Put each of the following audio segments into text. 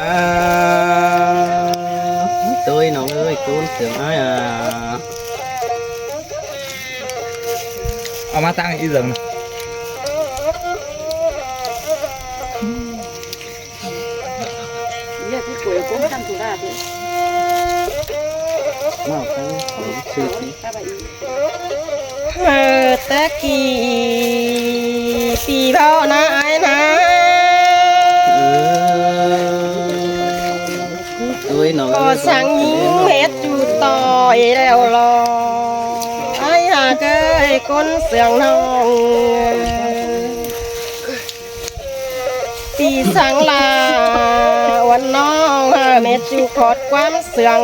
ອ່າ ໂຕຍນ້ອງເອີຍ ໂກນເຊື່ອງອ້າຍ ອ່າ ເອົາມາຕັ້ງອີກເລື່ອງ. ເອີ ແຕ່ກີ້ ປີເບົານະອ້າຍນະ ເອີ ໂອ້ຍ ນ້ອງເອີຍ ກໍຊ່າງຍິງເຮັດຢູ່ຕ່ອຍແລ້ວລອ ອ້າຍຫາກເອີຍ ຄົນເຊື່ອງນ້ອງ ປີສັງລາ ອວນນ້ອງ ເຮັດຢູ່ຂອດຄວາມເຊື່ອງ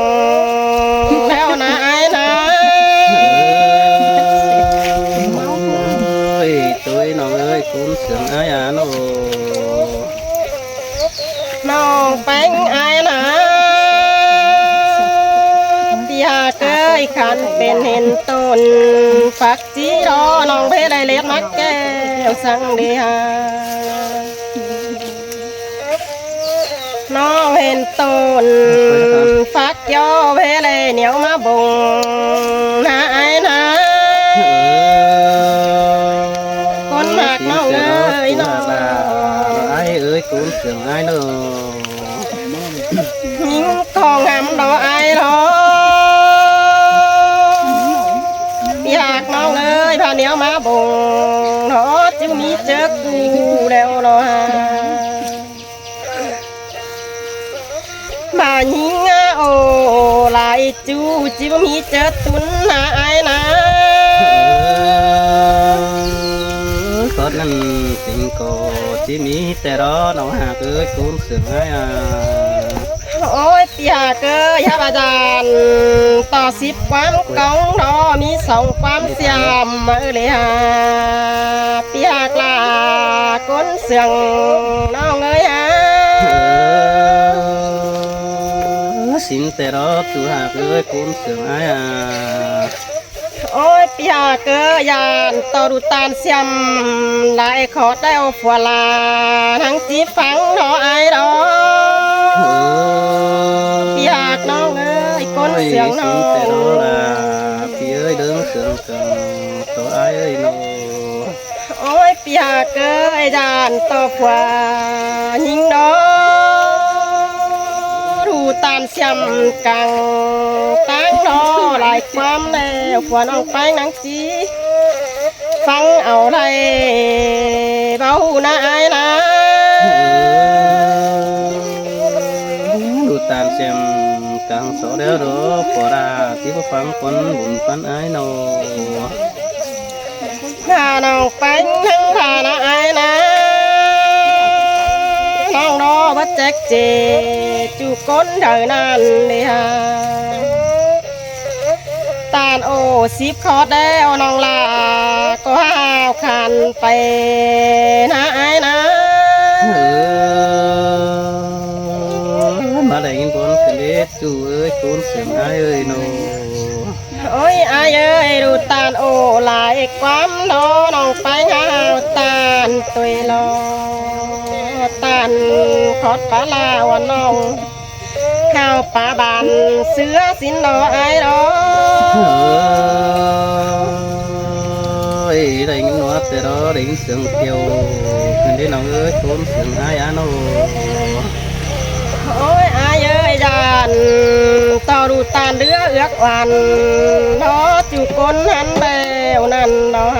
ແລ້ວນະອ້າຍນະ ເອີຍ ໂຕຍ ນ້ອງເອີຍ ຄົນເຊື່ອງອ້າຍອາໂນ ນ້ອງແປ້ງອ້າຍນະ ປີຫາກເອີຍ ຄັນເປັນເຫັນຕົ້ນ ປັກ ຈີລໍ ນ້ອງເພໄດ້ເລັດມາແກ້ວສັງເດຫາ ນ້ອງເຫັນຕົ້ນຝັກຍໍ ເພໄດ້ໜຽວມາບົງນະອ້າຍນະ ເອີ ຄົນຮັກນ້ອງເອີຍ ນ້ອງ ອ້າຍເອີຍ ຄົນເຊື່ອງອ້າຍເອີຍ ຍິງທອງຫຳດອກອ້າຍເນາະ ຢາກນ້ອງເອີຍ ພາໜຽວມາບົງເນາະ ຈຶ່ງມີເຈີກູແລ້ວເນາະ ມາຍິງໂອຫຼາຍຈູ ຈຶ່ງມີເຈີຕຸນນະອ້າຍນະ ເອີ ກໍນັ້ນຈິງກໍ ຊິມີແຕ່ລໍນ້ອງຫາກເອີຍ ຄູນເຊື່ອງອ້າຍອາ ໂອ້ຍ ປີຫາກເອີຍ ຍາບາດານ ຕໍ່ສິບຄວາມກອງເນາະ ມີສອງຄວາມສຽມເອີຍເລີຍຫາ ປີຫາກຫຼ້າ ຄົນເຊື່ອງນ້ອງເອີຍຫາ ເອີ ສິນແຕ່ລໍ ຕູຫາກເອີຍ ຄູນເຊື່ອງອ້າຍອາ ໂອ້ຍ ປີຫາກເອີຍ ຢ້ານຕໍ່ດູຕານສຽມ ຫຼາຍຂໍແຕ້ວຜົວຫຼາ ນາງຈີຟັງເນາະອ້າຍເນາະ ເອີ ປີຫາກນ້ອງເອີຍ ກົ້ນເຊື່ອງນ້ອງ ໂອ້ຍ ສິນແຕ່ລໍລະ ປີເອີຍ ເດີງເຊື່ອງກັງຕໍ່ອ້າຍເອີຍເນາະ ໂອ້ຍ ປີຫາກເອີຍ ຢ້ານຕໍ່ຜົວຍິງເນາະ ດູຕານ ສຽມກັງຕັ້ງເນາະ ຫຼາຍຄວາມແລ້ວ ຜົວນ້ອງໄປນາງຈີ ຟັງເອົາໄດ້ ເວົ້ານະອ້າຍນະ ດູຕານສຽມກັງໂສແລ້ວເນາະ ຜົວລາ ຊິບໍ່ຟັງຄົນບຸນປັນອ້າຍເນາະ ພານ້ອງໄປນຳພານະອ້າຍນະ ນ້ອງເນາະ ບໍ່ແຈັກເຈ ຈູຄົນເດີນັ້ນເດຫາ ຕານໂອສິບຄອດແລ້ວນ້ອງຫຼ້າ ກໍຫ້າວຂັນໄປນະອ້າຍນະ ເອີ ມາໄດ້ຍິນບົນຂຶ້ນເດ ຈູເອີຍ ຄູນເຊື່ອງອ້າຍເອີຍເນາະ ໂອ້ຍ ອ້າຍເອີຍ ດູຕານໂອຫຼາຍຄວາມເນາະ ນ້ອງໄປຫາຕານຕົວເລາະ ຕານຂອດປາລາວະນ້ອງ ຫາວປາບານເສືອສິນເນາະອ້າຍເນາະ ເອີຍ ໄດ້ຍິນເນາະ ແຕ່ເນາະ ໄດ້ຍິນສຽງແກ້ວຂຶ້ນເດ້ນ້ອງເອີຍ ໂຄນສຽງອ້າຍອາໂນ ໂອ້ຍ ອ້າຍເອີຍ ຢ້ານຕໍ່ດູຕານເຫຼືອເອືອກຫວານ ເນາະ ຈູຄົນຫັ້ນແລ້ວນັ້ນເນາະ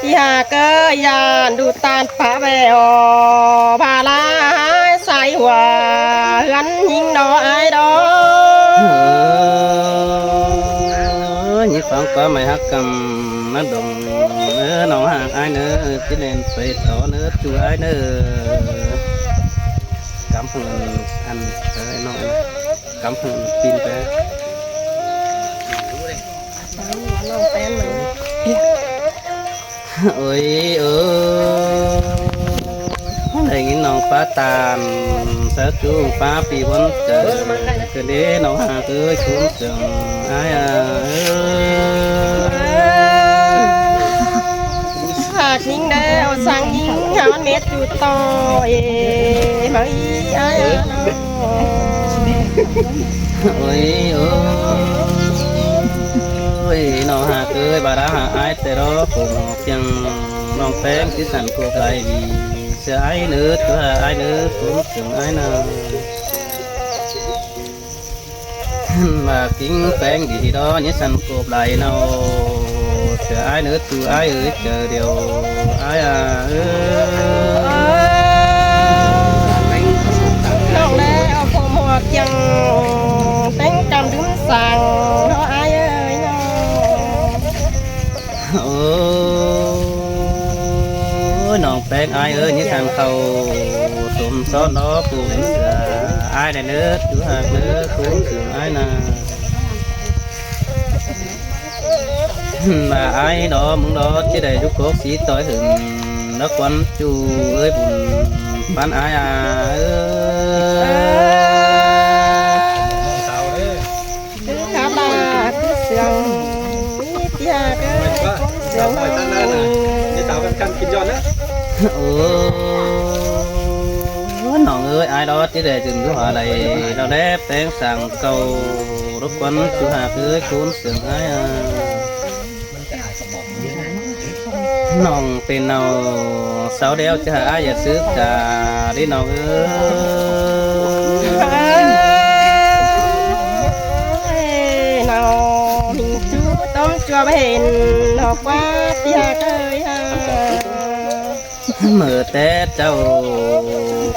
ອີຫາເກີຍ ຢ້ານດູຕານປະແວວ ພາລາຫາຍສາຍຫົວ ເຮືອນຍິງເນາະອ້າຍເນາະ ເອີຍ ຟັງຄວາມໝາຍຮັກກຳ ມາດົງເອີ ນ້ອງຫາກອ້າຍເນີ ຊິແລ່ນໄປຕໍ່ເນີ ຈູອ້າຍເນີ ກຳເພິ່ນອັນ ເອີ ນ້ອງອັນ ກຳເພິ່ນປີນໄປ ໂອ້ຍ ເອີ ໄດ້ຍິນນ້ອງປາຕານ ສາຈູປາປີຫົວໃຈ ກະເດ ນ້ອງຫາກເອີຍ ຊຸມເຊິ່ງອ້າຍອາເອີຍ ຫາ ສາກຍິງແລ້ວ ສາກຍິງຫາມັນເມັດຢູ່ຕໍ່ເອ ມາອີອາຍອານ້ອງ. ໂອ້ຍ ໂອ້ຍ ນ້ອງຮັກເອີຍ ບາດາຫາອ້າຍແຕ່ດອກ ຜົມຫອກຈັ່ງນ້ອງແປ້ງ ຊິສັນໂກໄກດີ ເສືອອ້າຍເນີດ ຕົວອ້າຍເນີດ ຜົມເຊິ່ງອ້າຍນາ. ວ່າກິງແປ້ງດີດອ ຍາສັນໂກບໄລເນາະ ເສືອອ້າຍເນີດ ຕູອ້າຍເອີຍ ເຈີດຽວອ້າຍອາເອີຍ. ນ້ອງແລເອົາຜົມຫອກຈັ່ງແປ້ງກຳດຶມສັງເນາະ ອ້າຍເອີຍເນາະ. ໂອ້ຍ ນ້ອງແປ້ງອ້າຍເອີຍ ນີ້ທາງເຂົ້າສົມຊ້ອນເນາະ ຜູ້ເປັນເສືອອ້າຍແດ່ເນີ ຄືຫາກເນີ ຄູເສືອອ້າຍນາ ມາອ້າຍເນາະ ມຶງເນາະ ຊິໄດ້ຢູ່ກົກສີຕ່ອຍຫຶງ ນະຄອນຈູເອີຍ ບຸນປານອ້າຍອາເອີຍ. ຄືຄາບາຄືເສຍງ ມີເປຍກະຄົນສຽງ ໂອ້ ນ້ອງເອີຍ ອ້າຍດອດ ທີ່ໄດ້ຈຶ່ງຢູ່ຫາໄດ້ ລາວແລແປງສ້າງເກົ່າ ລົບກວນສູ່ຫາຄືຄົນສຽງອ້າຍ ນ້ອງເປັນເນົາ ເຊົາແລ້ວຈະຫາອ້າຍຢ່າຊຶກຈາເດ້ນ້ອງເອີຍ ເນົາມີຈູຕ້ອງຈວບເຫັນ ນອກວ່າທີ່ຫາເຄີຍຫາ ເມີແຕ່ເຈົ້າ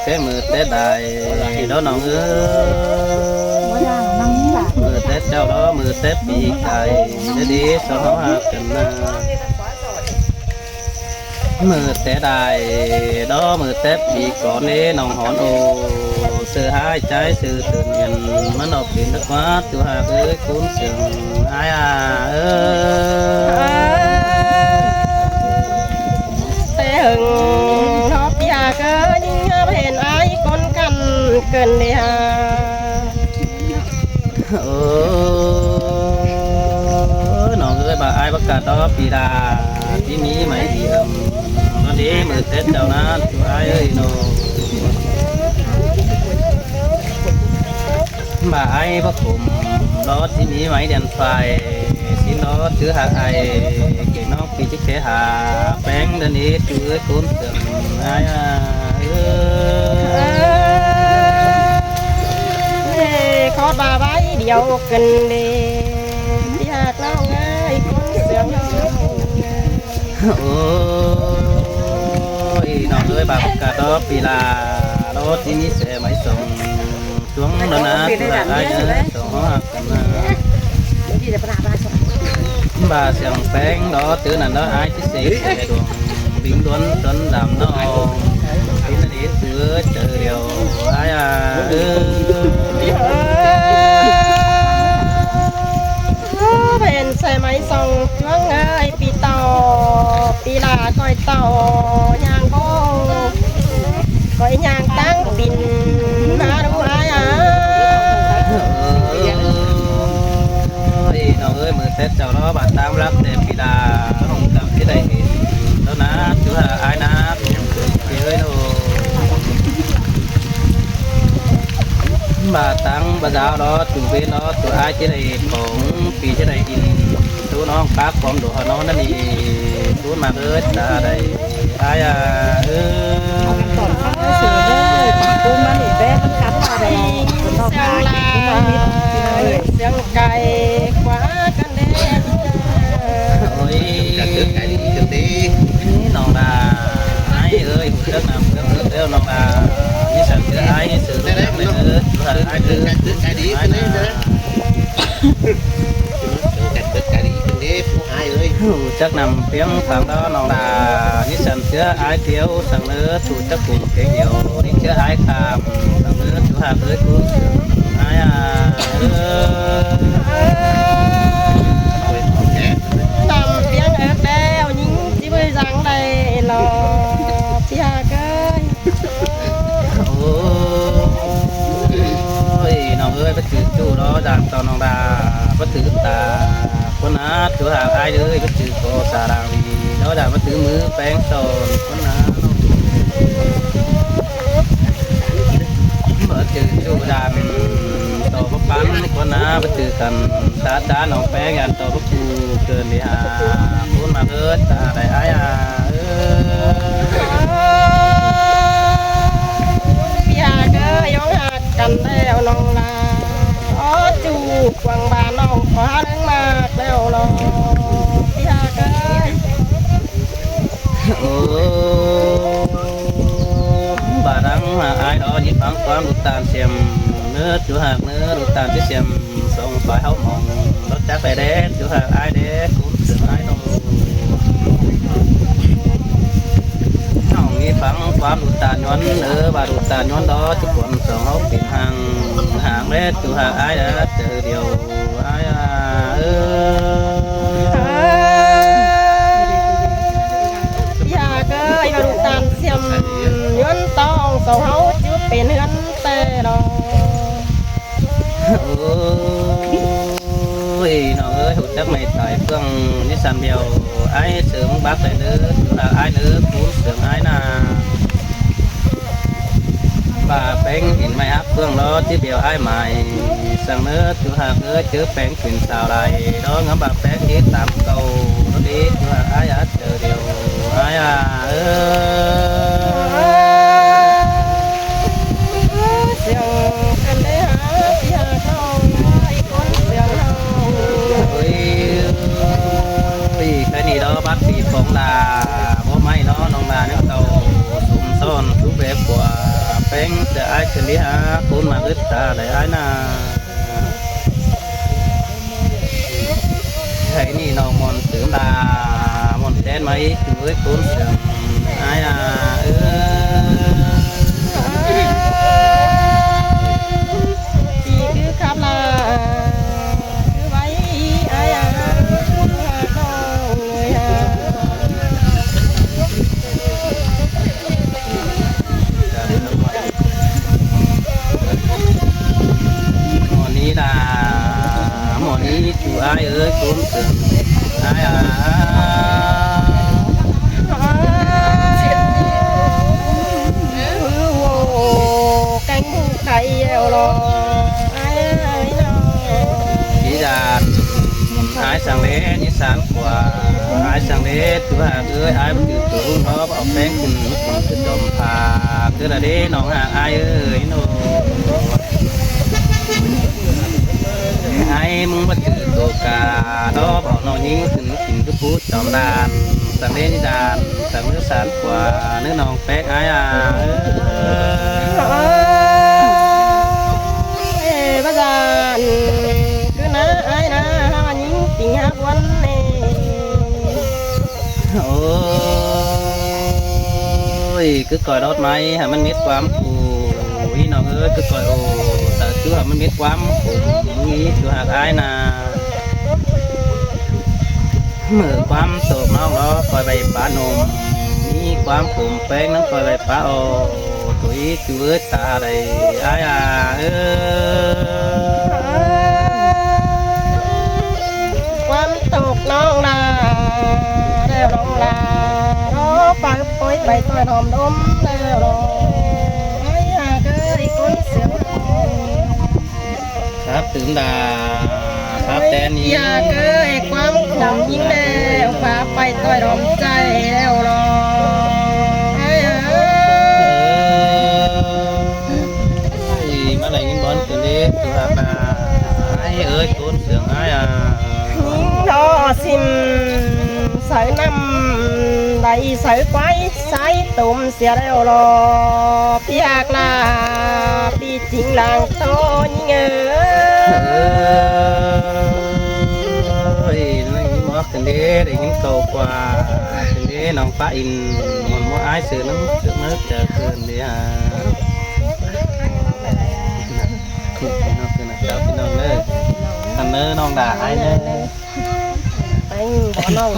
ແຕ່ເມີແຕ່ດາຍ ເດີນ້ອງເອີຍ ເມີແຕ່ເຈົ້າເດີ ເມີແຕ່ປີກາຍ ເດີເດ ສອງເຮົາຮັກກັນນາ ເມີແຕ່ດາຍ ເດີ ເມີແຕ່ປີກ່ອນເດ ນ້ອງຮອນໂອ ເສືອຫາຍໃຈ ເສືອຕື່ນເຫັນ ມັນອອກເປັນດອກຫວານ ຕົວຫາກເອີຍ ຄູນເຊິ່ງ ອ້າຍອາເອີຍ. ແຕ່ເຫິງເນາະ ປີຫາເກີຍ ຍິ່ງຫາເຫັນອ້າຍຄົນກັນເກີນເດຫາ ໂອ້ຍ ນ້ອງເອີຍ ບ່າອ້າຍປະກາດດອກປີດາ ທີ່ມີໄໝດຽມ ຕອນນີ້ມື້ແຕ່ເຈົ້ານັ້ນ ອ້າຍເອີຍເນາະ ບ່າອ້າຍພະຂົມ ດອກທີ່ມີໄໝແດນໄຟ ຊິນດອກຊື່ຫາອ້າຍ ເກງນ້ອງ ປີຈິເຄຫາແປງເດີນີ້ ຈື່ເອີຍຄົນເຖິງອ້າຍເອີຍ ຂໍບາໄວ້ດຽວກັນເດ ທີ່ຫາກນ້ອງເອີຍຄົນເຖິງ ໂອ້ຍ ນ້ອງເອີຍ ບາປະກາດດອກປີລາ ໂລດທີ່ມີແສໄໝສົງ ຊ່ວງນັ້ນນະ ຜູ້ຮັກອ້າຍເອີຍ ສອງເຮົາຮັກກັນນະ ບາສຽງແປ້ງເນາະ ເຈີນັ້ນເນາະ ອ້າຍທີ່ເສກແສດວງ ບິງດວນດອນດຳເນາະ ເປັນອະດີດເທື່ອເຈີດຽວ ອ້າຍອາເອີຍ ເປັນສາຍໄໝສ່ອງຈວງເອີຍ ປີເຕົາ ປີລາຂ້ອຍເຕົາ ຍ່າງໂກ ຂ້ອຍຍ່າງຕັ້ງປິ່ນ ມາດູອ້າຍອາ ເອີຍ ນ້ອງເອີຍ ມື້ແຕ່ເຈົ້າເນາະ ບາດຕາມລັບແຕ່ປີລາ ຫົງກຳທີ່ໄດ້ເຫັນເນາະນາ ຄືຫາອ້າຍນາ ເອີຍໂນ ບາດຕັງບາດດາວເນາະ ຈູເວນເນາະ ຕົວອ້າຍທີ່ໄດ້ຂອງ ປີທີ່ໄດ້ກິນ ໂຕນ້ອງປາກຄວາມໂດເຮົານອນນັ້ນນີ້ ໂຕມາເອີດຕາໃດ ອາຍາເອີຍ ເອົາກັນຕອນຟັງເດີເສືອເດີ ປູມານີ້ແບບມັນກັດຕາແດງ ສຽງລາ ສຽງໄກ່ ກວ່າກັນແດ່ ໂອ້ຍ ກັນເດີ ໄກ່ດີກັນເດ້ ນ້ອງດາ ອ້າຍເອີຍ ຮູ້ຈັກນຳເອີຍ ນ້ອງດາ ມີສັນເທື່ອອ້າຍ ຊື່ ເດີ ເດີ ອ້າຍເດີ ໄກ່ດີກັນເດ້ ເດີ ກັນເບິດກາລີເພິ່ນເດ້ຜູ້ອ້າຍເອີຍ ຮູ້ຈັກນຳພຽງຟັງດອກນ້ອງລາ ນິສັນເຊື້ອອ້າຍທ່ຽວສັງເລີດ ຮູ້ຈັກກຸ່ມເພງດຽວ ນິເຊື້ອອ້າຍຄາມສັງເລີດ ຢູ່ຫາກເອີຍຄູນເສືອອ້າຍອາເອີຍ ນຳພຽງເອິກແລ້ວ ຍິງຊິບໍ່ຈັ່ງໄດ້ຫຼອກ ຊິຫາກເອີຍ. ໂອ້ຍ ນ້ອງເອີຍ ໄປຖືກຈູ້ເນາະ ດາງຕໍ່ນ້ອງດາ ບໍ່ຖືກຕາ ຄົນຫາກ ຄືຫາກອ້າຍເດີ ໄປຖືກຂໍສາດາງດີ ດ ເອົາດາມາຖືມືແປງສອນຄົນນາ ບໍ່ຖືຈຸດາມຕໍ່ບໍ່ປັນຄົນນາ ບໍ່ຖືກັນຕາຕານ້ອງແປງ ອັນຕໍ່ບໍ່ກູເກີນເດຫາ ຄົນມາເກີດຕາໄດ້ອາຍອາເອີ. ພີ່ຮັກເອີຍ ຢອງຮັກກັນແລ້ວນ້ອງລາ ອໍ ຈູກວາງບານ້ອງຂໍຫາເລື່ອງມາກແລ້ວລອ ພີ່ຮັກເອີຍ. ໂອ້ ບາດດັງຫາກອາຍດອກ ຍິນຟັງຄວາມລູກຕານສຽມເນີ ຈູຮັກເນີ ລູກຕານທີ່ສຽມ ສອງຝ່າຍເຮົາມອງ ລົດຈັກໄປແດ່ ຈູຮັກອາຍແດ່ ຄຸ້ມເສີມອາຍນ້ອງ ນ້ອງນີ້ຟັງຄວາມລູກຕານຍ້ອນເອີ ວ່າລູກຕານຍ້ອນດອກ ທຸກຄົນສອງເຮົາເປັນຫ່າງ ຫ່າງແດ່ ຈູຮັກອາຍເດີ ເຈີດຽວ ອາຍອາເອີ. ຢາກເອີຍວ່າລູກຕານສຽມຍ້ອນຕ້ອງສອງເຮົາຈຸດເປັນເຮືອນແຕ່ລອ ໂອ້ຍ ນ້ອງເອີຍ ຮູ້ຈັກໄມ້ຕາຍເຟືອງ ນິສັນດຽວ ອາຍເສີງບັກໄດ້ເດີ ຢູ່ຫາອາຍເດີ ພູນເສີງອາຍນາ ບາແປງເຫັນໄມ້ຮັກເຟືອງລໍ ຈິດດຽວອາຍໝາຍ ສັງເນີ ຈຸຮັກເອີຍ ເຈີແປງເປັນສາວຫຼາຍ ດອກງາມບາແປງເຮັດຕາມເກົ່າ ເດີ ຈຸຮັກອາຍອາເຈີດຽວ ອາຍອາເອີຍ. ສຽງເພິ່ນໄດ້ຫາທີ່ຫາເຂົາຫຼາຍຄົນສຽງເຮົາ ໂອ້ຍ ໂອ້ຍ ແຄ່ນີ້ດອກບັກປີຂອງຫຼ້າ ບໍ່ໄໝ້ເນາະ ນ້ອງຫຼ້າຍັງເກົ່າ ສົມຊ້ອນສຸກແວກວ່າ ແປງຈະອາຍຂຶ້ນດີຫາ ຄົນມາອຶດຕາໄດ້ອາຍນາ. ໃຜນີ້ນ້ອງມ່ອນຕື່ມດາ ມ່ອນແຕ່ນໄວ້ ເອີຍ ຄົນເຊື່ອງອາຍອາເອີຍ ທີ່ຄືຄັບລາ ຄືໄວ້ອາຍອາ ຄືຫານ້ອງເອີຍອາ. ໝໍນີ້ລະ ໝໍນີ້ຈູອ້າຍເອີຍ ຄົນເກີດອາຍອາ ຄືໂວແກງບຸກໄຂ່ແອວລອ ອາຍອາຍນອ ອີດານ ອາຍສັງເດ ນິສານ ກວ່າ ອາຍສັງເດ ຄືວ່າເອີຍ ອາຍບໍ່ຖືຕົວເນາະ ເອົາແປ້ງຂຶ້ນມາກິນຄືດອມພາ ຄືລະເດ ນ້ອງຫາກອາຍເອີຍໂນ ອາຍມຶງບໍ່ຖືຕົວກາເນາະ ເອົານ້ອງຍິງມາຂຶ້ນມາກິນຄືພູດອມດານ ສັງເດນິດານ ສັງເດີສານກວ່າ ເນີນ້ອງແປ້ງອາຍອາເອີຍ ເອີ ວ່າຊັ້ນ ຄືນາອາຍນາ ຫາວ່າຍິງຕິງຫາກວັນເອ ໂອ້ຍ ຄືກ້ອຍດອກໄມ້ ໃຫ້ມັນມີຄວາມຄູ່ ອີນ້ອງເອີຍ ຄືກ້ອຍໂອ້ ສາທຸ ໃຫ້ມັນມີຄວາມຄູ່ ມີຄືຫາກອາຍນາ ເມື່ອຄວາມໂສກນ້ອງເນາະ ຄ່ອຍໄປປານົມ ມີຄວາມຜົມແປ້ງນັ້ນ ຄ່ອຍໄປປາອອກ ໂຕອີ ຈື່ເອີຍ ຕາໃດ ອາຍອາເອີຍ ຄວາມຕົກນ້ອງລາ ແລ້ວນ້ອງລາ ລໍໄປປ່ອຍໄປຕ່ອຍດອມດົມແລ້ວ ອາຍອາເອີຍ ຄົນເສຍ ຄັບຕື່ມດາ ຄັບແຕນນີ້ ຢາກເອີຍ ຄວາມຂອງຍິງແລ້ວ ພາໄປຕ່ອຍດອມໃຈແລ້ວລອ ເອີຍ ມາໄດ້ຍິນບ່ອນຄືນເດ້ ຄືວ່າອາຍເອີຍ ຄົນເຊື່ອງອາຍອາ ຍິງລໍຊິມ ໃສ່ນ້ຳໃດໃສ່ໄຟ ໃສ່ ຕົມເສຍແລ້ວລອ ພຽກລາ ປີຈິງລາງໂຕຍິງເອີຍ ເອີຍ ໄດ້ຍິນບໍ່ຄືນເດ້ ໄດ້ຍິນເກົ່າກວ່າຄືນເດ້ ນ້ອງປາອິນ ມ່ວນບໍ່ອາຍຊື່ນຳ ເຈີເນີເຈີຄືນເດ້ ພີ່ນ້ອງເດີ ອັນເນີນ້ອງດາ ອາຍເນີ ໄປ ນ້ອງ